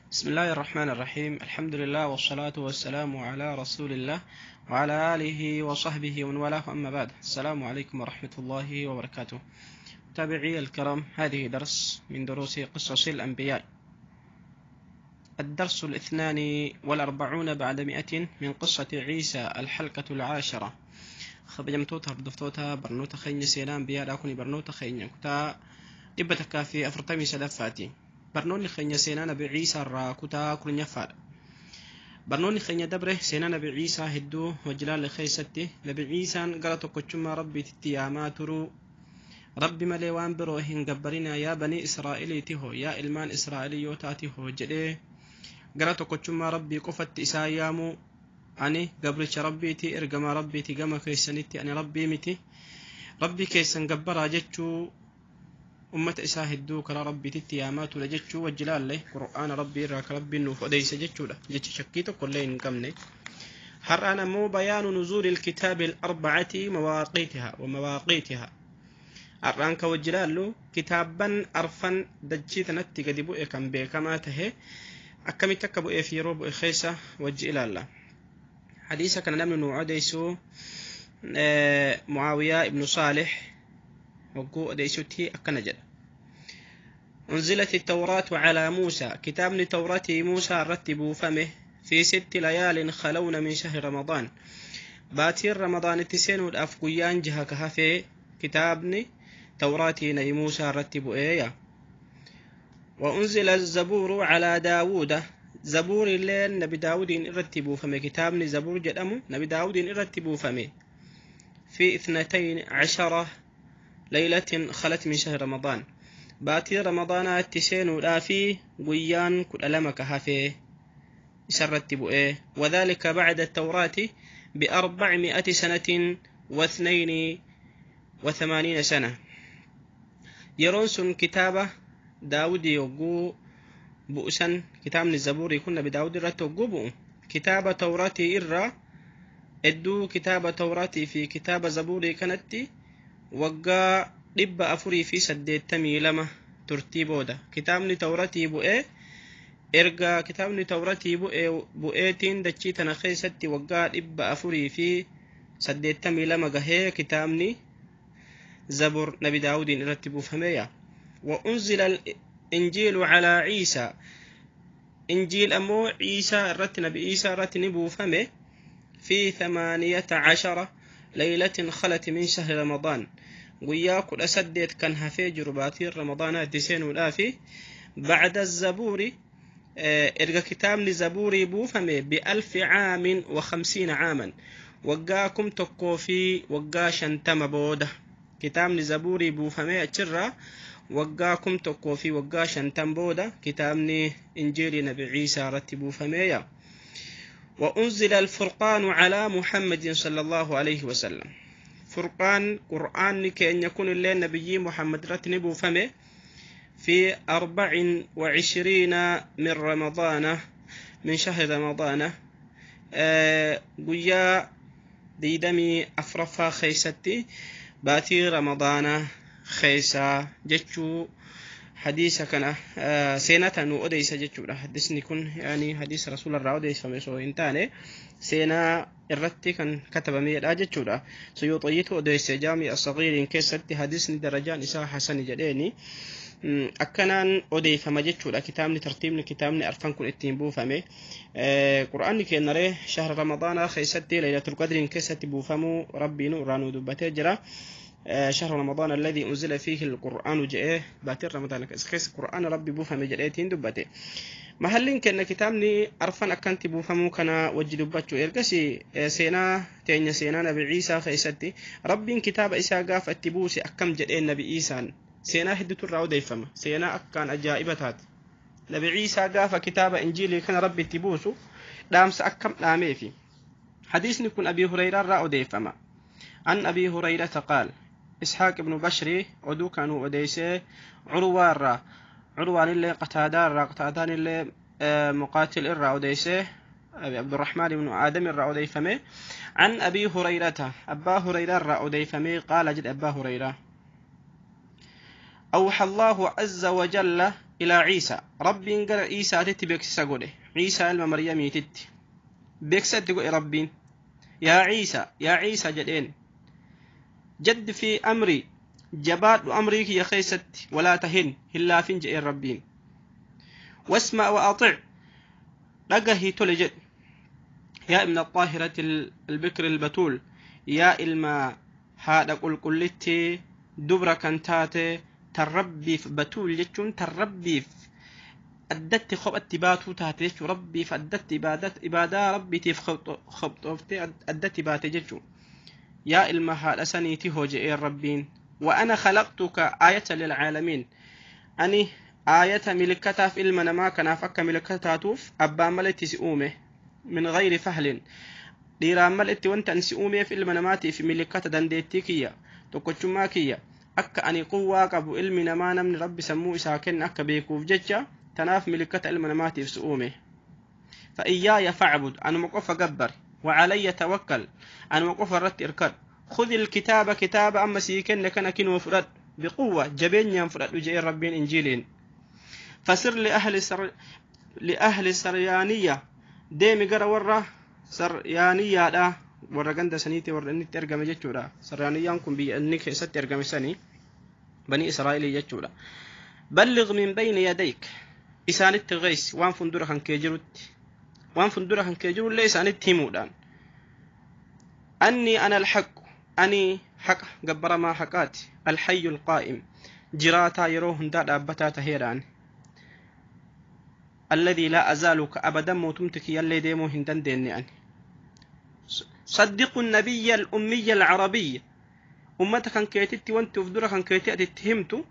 بسم الله الرحمن الرحيم. الحمد لله والصلاة والسلام على رسول الله وعلى آله وصحبه ومن والاه، أما بعد، السلام عليكم ورحمة الله وبركاته. متابعي الكرام، هذه درس من دروس قصص الأنبياء، الدرس 142 من قصة عيسى، الحلقة 10. Kabajamtoota hordoftoota barnoota keenya seenaa anbiyaadhaa, kuni barnoota keenya kutaa 143ffaati. Barnoonni keenya seenaa Nabi Ciisaa irraa kutaa 10ffaadha. Barnoonni keenya dabre seenaa Nabi Ciisaa hedduu wajjilaalle keessatti Nabi Ciisaan gara tokkochummaa Rabbiititti yaamaa turuu, Rabbi malee waan biroo hin gabbarinaa, yaa banii Israa'eliiti hoo, yaa ilmaan Israa'elii yoo taati hoo jedhee gara tokkochummaa Rabbii qofatti isaan yaamuu, ani gabricha Rabbiiti, ergamaa Rabbiiti gama keessanitti, ani Rabbii miti, Rabbii keessan gabbaraa jechuu, ummata isaa hedduu karaa Rabbiititti yaamaa ture jechuu wajjilaalle, Qur'aana Rabbii irraa ka Rabbiin nuuf odeyse jechuudha, jecha shakkii tokkollee hin qabne. Har'aan ammoo bayaanu nuzuuli ilkitaabi alarbacati mawaaqiitiha wa mawaaqiitiha. Har'aan ka wajjilaallu kitaabban arfan dachii tanatti gadi bu'e kan beekamaa tahe akkamitti akka bu'eef yeroo bu'e keessa wajji ilaalla. Hadiisa kana namni nu odeysu Mucaawiyaa ibnu Saalix hogguu odeysutti akkana jedha: أنزلت التوراة على موسى، كتاب توراة موسى رتبوا فمه، في 6 ليال خلون من شهر رمضان، باتير رمضان التسين والأفقيان جهة كهفي كتاب توراة ني موسى رتبوا إيه. وأنزل الزبور على داود، زبور الليل نبي داود رتبوا فمه، كتاب زبور جدأمو نبي داود رتبوا فمه، في 12 ليلة خلت من شهر رمضان، باتي رمضان التسين والآفي قيان كل ألمك هافي سرتبوا إيه، وذلك بعد التوراة ب400 سنة و82 سنة. يرونسون كتابة داود يوغو بؤسا، كتاب الزبور يكون بداود رتوغو بؤ، كتابة توراتي إرى ادو كتابة توراتي في كتابة زبوري كانت وقا 482 ترتيبودا. كتابني توراتي بؤه erga kitaabni Tawratii bu'eetiin dachii tana keessatti waggaa 482 gahee kitaabni Zabur Nabi Daawudiin irratti buufameeya. وأنزل الإنجيل على عيسى، إنجيل أمو عيسى الرت نبي عيسى الرت نبوفمه، في 18 ليلة خلت من شهر رمضان، ويا كل أسديت كان هفي جرباتي رمضان تسين والآفي، بعد الزبور إرجع كتاب لزبوري بوفمه ب1000 عام و50 عاما، وقاكم تكوفي وقا شنتم بوده، كتاب لزبوري بوفمه أتشرا وقاكم تكوفي وقا شنتم بوده، كتاب إنجيل نبي عيسى رتبوا فميا. وأنزل الفرقان على محمد صلى الله عليه وسلم، فرقان قرآن كأن يكون الله نبي محمد رتنبو فمه، في 24 من رمضان، من شهر رمضان، قيا ديدمي أفرفا خيستي باتي رمضان خيسا جتشو. حديث كان سينة نو أديس جتشو، حديثني كن يعني حديث رسول الله أديس فمسو إنتاني سينا الرتي كان كتب مية جتشو، سيوطيته أديس جامع الصغير إن كيستي حديثني درجان إساء حسن جديني akkanaan odeeffama jechuudha. Kitaabni tartiibni kitaabni arfan kun ittiin buufame Qur'aanni kennaree shahra Ramadaanaa keessatti Laylatul Qadriin keessatti buufamuu Rabbiin irraa nu dubbatee jira. شهر رمضان الذي أنزل فيه القرآن جاء باتر رمضان كيس قرآن ربي بوفم جديتين دبته. محلين كأن كتابني أرفان أكنت بوفمو كنا وجدبتشو إرقسي سينا تين سينا نبي عيسى خيستي ربي كتاب إسا قاف التبوسي أكم جدين نبي عيسى سينا هدت الراو ديفم سينا أكان أجائبتات نبي عيسى قاف كتاب إنجيلي كان ربي تبوسو دامس أكم نامي في حديث نكون أبي هريرة راو ديفم. عن أبي هريرة قال إسحاق بن بشري عدو كانوا أديسه عروان عروان اللي قتادان قتادان اللي مقاتل الرا أديسه أبي عبد الرحمن بن آدم الرا أديفمه عن أبي هريرة أبا هريرة الرا أديفمه قال جد أبا هريرة: أوحى الله عز وجل إلى عيسى ربين قال عيسى تتبكس قوله عيسى إلما مريم تت بكست تقول ربين يا عيسى يا عيسى جدين جد في أمري جبات أمريك يا خيست ولا تهن إلا فنجئ ربين واسمع وأطع لقه تلجد يا ابن الطاهرة البكر البتول يا إلما هذا قل قلتي دبر كنتاتي تربي في بتول جتون تربي في أدت خبط باتو تاتي ربي فأدت إبادة ربي تيف خبط أدت باتي جتون يا إلما هذا سنيتي هو جئ ربين وأنا خلقتك آية للعالمين أني آية ملكتها في إلما نما كان فك ملكتها توف أبا ملتي سؤومه من غير فهل dhiiraan mal'itti wanta ani si uumeef ilma namaatiif milikkata dandeettii kiyya tokkochummaa kiyya akka ani quwwaa qabu ilmi namaa namni rabbi sammuu isaa kenna akka beekuuf jecha tanaaf milikkata ilma namaatiif si uume فإياي فاعبد أنا مقف جبر وعلي توكل أنا مقف الرت إركض خذ الكتاب كتاب أما سيكن كان كن وفرد بقوة جبين ينفرد وجئ ربين إنجيلين فسر لأهل سريانية ديمي قرا ورا سريانية لا ورا جند سنيتي ورا إني ترجم جتورا سريانية كن بي إنك سترجم سني بني إسرائيل جتورا بلغ من بين يديك إسانة غيس وان فندورة خن كيجروت وان فندورة خن كيجرو ليس عن التيمودان أني أنا الحق أني حق جبر ما حقات الحي القائم جراتا يروهن داد أبتا تهيران الذي لا أزالك أبدا موتمتك يلي ديمو هندن ديني أني صدق النبي الأمي العربي أمتك كان كيتتي وانت وفدورك كان كيتي أتتهمتو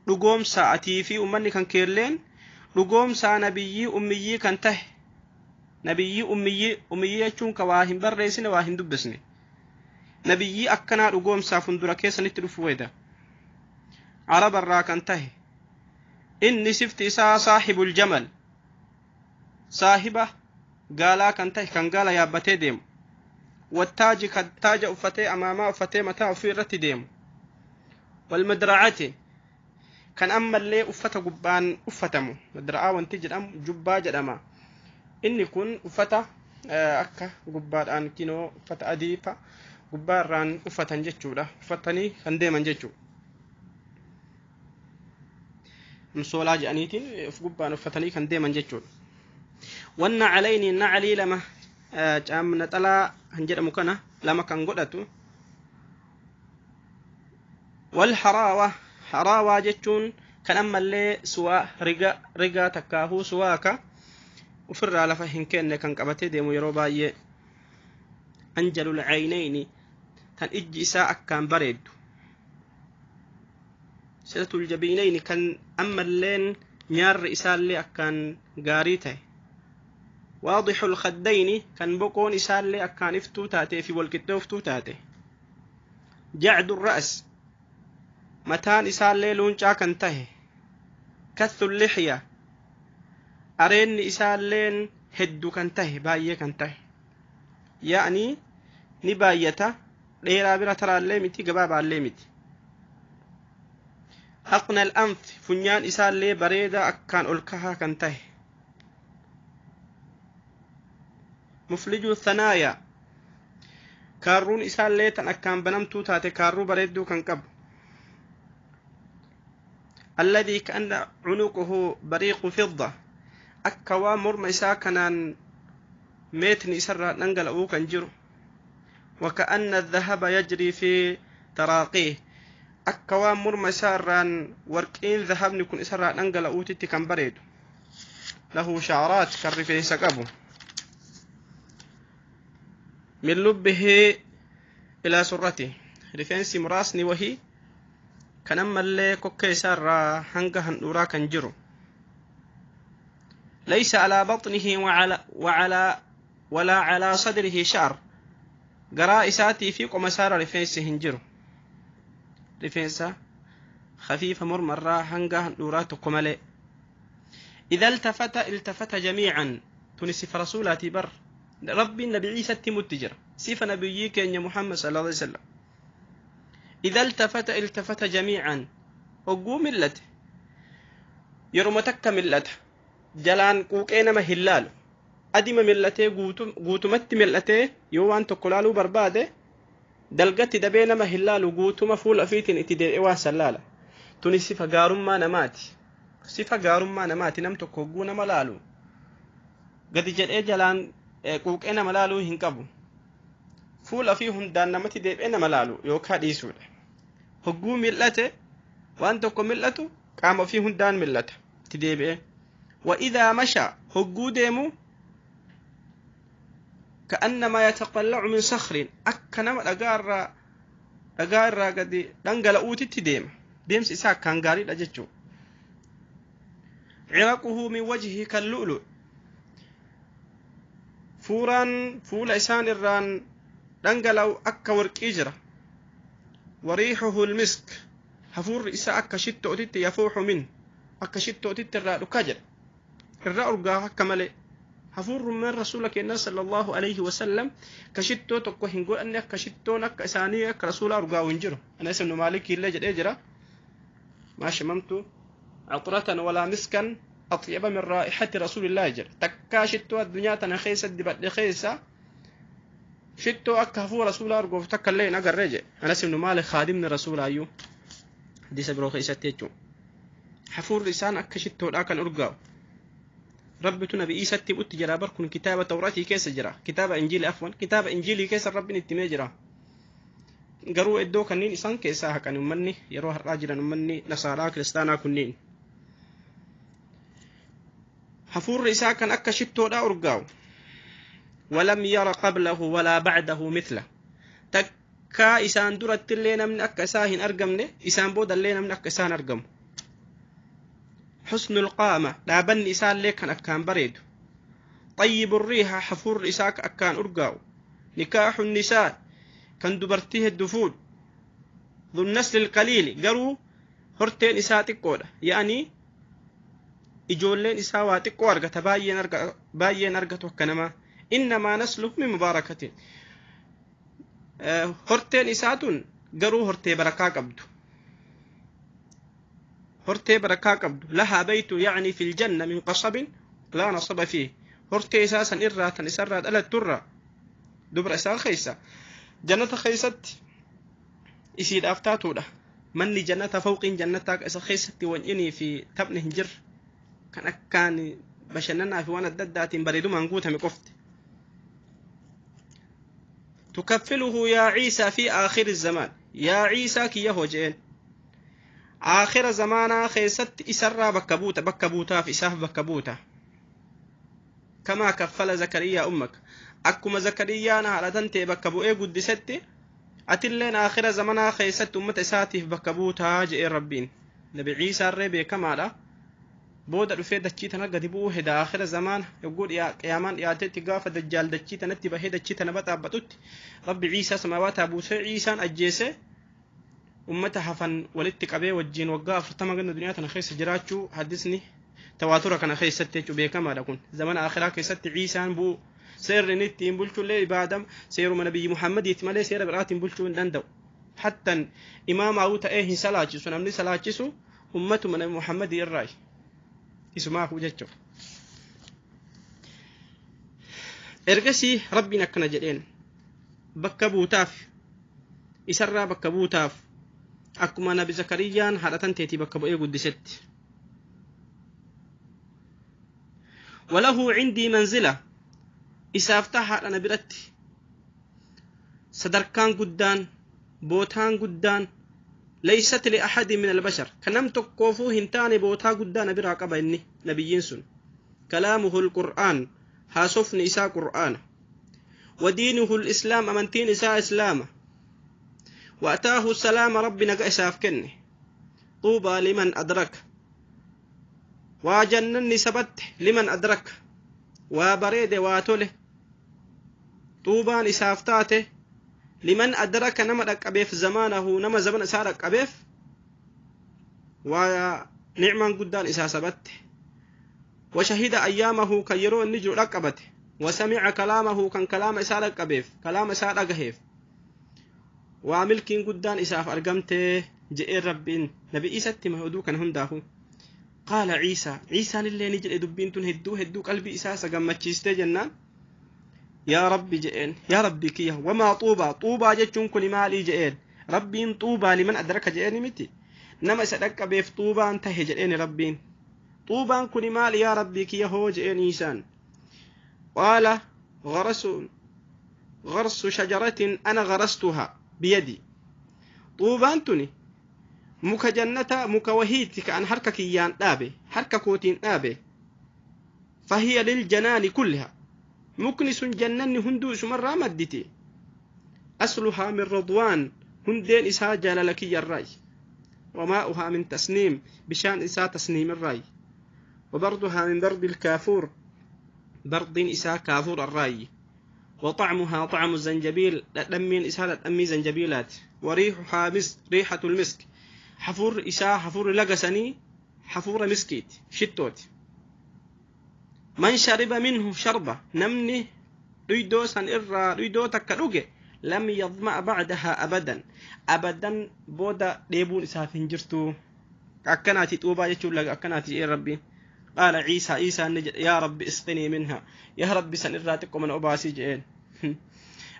لقوم ساعتي في أمني كان كيرلين لقوم سا نبيي أميي كان ته نبيي أميي أميي يجون كواهن بريسن واهن دبسني نبيي أكنا لقوم سا فندورك كيسن تلفويدا عرب الرا كان ته إني سفت إسا صاحب الجمل صاحبة قالا كان ته كان قالا يا بتي ديم والتاج كالتاج أفتي أماما أفتي متاع في رتي ديم والمدرعة كان أما اللي أفتا قبان أفتمو مدرعة وانتجر أم جبا جدما إني كن أفتا أكا قبان أن كينو أفتا أديفا قبان ران أفتا جتشو لا أفتني كان ديما جتشو مصولا جانيتين في قبان أفتني كان ديما جتشو وأن عليني نعلي لما جام نتلا هنجر مكانه لما كان قدته والحراوة حراوة جتون كان أما اللي سوا رجا رجا تكاهو سواك وفر على فهن كأن كان قبته ديمو يروبا أنجل العينين كان إجي ساعة كان برد سلة الجبينين كان أما اللين نيار إسال اللي كان غاريته واضح الخدين كان بقون إسال اللي كان افتو تاتي في والكتو افتو تاتي جعد الرأس متان إسال اللي لونجا كان تهي كث اللحية أرين إسال لين هدو كان تهي باية كان تهي يعني نبايته ليرا برا ترى الليمتي قبابا الليمتي أقنى الأنف فنيان إسال لي بريدة أكان ألكها كنته مفلج الثنايا كارون إسال لي تن أكان بنمتو تاتي كارو بريدو كنكب الذي كأن عنقه بريق فضة أكوا مرم إسا كنان ميتني إسر ننقل أو كنجرو وكأن الذهب يجري في تراقيه akka waan morma isaa irraan warqiin dhahabni kun isarraa dhangala'uutitti kan bareedu lahu sha'araat kan rifeensa qabu min lubbihi ilaa surrati rifeensi muraasni wahii kan ammallee kokkee isaa irraa hanga handhuuraa kan jiru laysa alaa baxnihi walaa calaa sadrihi sha'ar garaa isaatii fi qoma isaarra rifeensi hin jiru rifeensa خفيفة مرمرة هنجا handhuuraa tokko malee إذا التفت التفت جميعا تونس رسولاتي بر ربي النبي عيسى متجر سيف نبيك يا محمد صلى الله عليه وسلم إذا التفت التفت جميعا وقو ملته Yeruma takka mil'ata. Jalaan quuqee nama hin laalu. Adima mil'atee guutumatti mil'atee yoo waan tokko laaluu barbaade dalgatti dabee nama hin laalu, guutuma fuula ofiitiin itti deebi'ee waan san laala. Tuni sifa gaarummaa namaati. Sifa gaarummaa namaati. Nam tokko hogguu nama laalu gadi jedhee jalaan quuqee nama laaluu hin qabu. Fuula ofii hundaan namatti deebi'ee nama laalu yookaan dhiisuudha. Hogguu mil'ate waan tokko mil'atu qaama ofii hundaan mil'ata itti deebi'ee. Wa idhaa mashaa hogguu deemu ka'annamaa yataqalla'u min sakhrin akka nama dhagaa irraa gadi dhangala'uutitti deema. Deemsi isaa akkaan gaariidha jechuudha. Ciraquhu min wajhihi kallu'lu' fuuraan fuula isaan irraan dhangala'u akka warqii jira. Wariixuhu almisk hafuurri isaa akka shittootitti yafuuxu min akka shittootitti irraa dhukaa jedha. Irraa urgaa akka malee. Hafuurrummaan rasuula keenyaa sallallahu alaihi wasallam ka shittoo tokko hin godhanne akka shittoon akka isaanii akka rasuulaa urgaa'u hin jiru. Anas ibnu Maalik illee jedhee jira. Maa shamamtu cuxratan walaa miskan atyaba min raa'ixati rasuulillaahi jedha. Takkaa shittoo addunyaa tana keessa dibadhe keessa shittoo akka hafuura rasuulaa urgoofu takka illee hin agarree jedhe. Anas ibnu Maalik khaadimni rasuulaayyuu hadiisa biroo keessatti jechuudha. Hafuurri isaan akka shittoodhaa kan urgaa'u. Rabbitu nabi Iisatti butti jira bar kun kitaaba Tawraatii keessa jira. Kitaaba Injiilii afwan kitaaba Injiilii keessa Rabbiin itti himee jira. Garuu iddoo kanneen isaan keessaa haqan ummanni yeroo har'aa jiran ummanni nasaaraa kiristaanaa kunniin. Hafuurri isaa kan akka shittoodhaa urgaa'u. Walam yara qablahu walaa bacdahu mithla. Takkaa isaan durattillee namni akka isaa hin argamne isaan boodallee namni akka isaa hin argamu. Xusnul qaama dhaabanni isaallee kan akkaan bareedu. Xayyibu riiha hafuurri isaa akkaan urgaa'u. Nikaaxu nisaa kan dubartii hedduu fuudhu. Dhunnasli qaliili garuu horteen isaa xiqqoodha. Ya'anii ijoolleen isaa waa xiqqoo argata baay'een argatu akka namaa. Innamaa nasluhu min mubaarakatin. Horteen isaa tun garuu hortee barakaa qabdu. Hortee barakaa qabdu. Lahaa baytu ya'ni fil janna min qasabin laa nasaba fiih. Hortee isaa san irraa tan isarraa dhalatturraa dubra isaa keessa jannata keessatti isiidhaaf taatuudha. Manni jannata fawqiin jannataa isa keessatti wan'inii fi taphni hin jirre kan akkaan bashannanaa fi waan adda addaatiin bareedumaan guutame qofti. Tukaffiluhu yaa Ciisaa fi aakhiri zamaan. Yaa Ciisaa kiyya hojeen. Aakhira zamaanaa keessatti isarraa bakka buuta bakka buutaaf isaaf bakka buuta. Kamaa kaffala Zakariyaa ummaka. Akkuma Zakariyaan haadha tantee bakka bu'ee guddisetti atilleen aakhira zamanaa keessatti ummata isaatiif bakka buutaa je'ee Rabbiin. Nabi Ciisaarree beekamaadha. Booda dhufee dachii tana gadi bu'uu heda aakhira zamaana yogguu qiyaamaan dhiyaatetti gaafa dajjaal dachii tanatti bahee dachii tana baxaabbatutti Rabbi Ciisaa samaawataa buusee Ciisaan ajjeese ummata hafan walitti qabee wajjiin waggaa 40 ganna duniyaa tana keessa jiraachuu hadisni tawaatura kana keessatti jechuu beekamaadha. Kun zamana aakhiraa keessatti Ciisaan bu'u seerri inni ittiin bulchullee ibaadam seeruma nabiyyi Muhammadiiti malee seera biraatiin bulchuu hin danda'u. Hattan imaamaa'uu ta'ee hin salaachisu namni salaachisu ummatuma nabi Muhammadii irraayi. Isumaafu jechuudha. Ergasii Rabbiin akkana jedheen bakka buutaaf isarraa bakka buutaaf akkuma nabi Zakariyaan haadha tanteetii bakka bu'ee guddisetti. Walahu cindii manzila isaaf ta'a haadha na biratti sadarkaan guddaan bootaan guddaan laysat li ahadin min albashar kan nam tokkoofuu hin taane bootaa guddaa na biraa qaba inni nabiyyiin sun. Kalaamuhu alqur'aan haasofni isaa qur'aana. Wadiinuhu alislaam amantiin isaa islaama. وأتاه السلام ربنا إساف كنه طوبى لمن أدرك وجنني سبت لمن أدرك وبريد واتله طوبى إسافتاته لمن أدرك نما أبيف زمانه نما زمن إسارك أبيف ونعما قدان إسا سبت وشهد أيامه كيرو النجر رقبته وسمع كلامه كان كلام إسارك أبيف كلام إسارك هيف وملكين قدان إساف أرقمته جئ ربين نبي إيسا ما هدو كان هنداه Qaala Ciisaa, Ciisaan illee ni jedhe dubbiin tun hedduu hedduu qalbii isaa isa gammachiistee jennaan yaa Rabbi je'een, yaa Rabbi kiyya, wamaa xuubaa, xuubaa jechuun kun maalii je'een. Rabbiin xuubaa liman adraka je'eeni miti, nama isa dhaqqabeef xuubaan tahe jedheeni Rabbiin. Xuubaan kun maali yaa Rabbii kiyya hoo je'een Iisaan. Qaala gharsu shajaratin ana gharastuha biyadi. Xuubaan tuni muka jannata, muka wahiiti ka an harka kiyyaan dhaabe, harka kootiin dhaabe. Fahiya liljanaani kulliha, mukni sun jannanni hunduu isumarraa madditi. Asluhaa min ridwaan, hundeen isaa jaalala kiyyarraayi. وماؤها من تسنيم، بشان إساء تسنيم الراي. وبردها من برد الكافور، برد إساء كافور الراي. وطعمها طعم الزنجبيل، لأمين إساء لأمي زنجبيلات. وريحها مسك، ريحة المسك، حفور إساء حفور لقسني، حفور مسكيت شتوت. من شرب منه شربة، نمني ريدو سن إرى ريدو تكروجه، لم يظمأ بعدها أبدا أبدا. بودا ديبون إساف هنجرتو أكناتي توبا يجول لك أكناتي إيه ربي. قال عيسى، عيسى يا رب اسقني منها، يا رب سن إراتكم من أباسي جئين.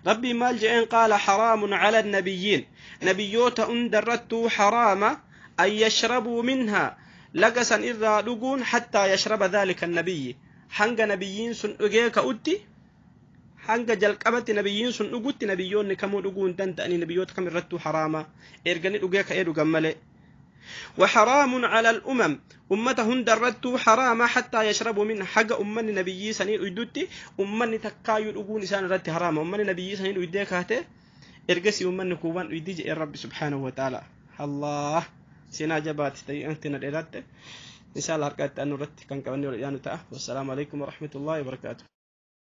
ربي مال جئين. قال حرام على النبيين، نبيوت أندرتو حرام أن يشربوا منها، لقسا إرى لقون حتى يشرب ذلك النبي. حنق نبيين سن أجيك أتي، hanga jalqabatti nabiyyiin sun dhugutti nabiyyoonni kamuu dhuguu hin danda'anii, nabiyyoota kam irrattuu haraama ergani dhugee ka'ee dhugan malee. وحرام على الأمم، أمة هندرتو حرام حتى يشربوا منها، حق أمني نبيي سنين أدوتي أمني تكايو أقون إسان رتي حرام، أمني نبيي سنين أديك هاته إرقسي أمني كوان أديج الرب سبحانه وتعالى. الله سينا جبات تي أنتنا الإرادة إن شاء الله أركات أنو رتي كان كمان. والسلام عليكم ورحمة الله وبركاته.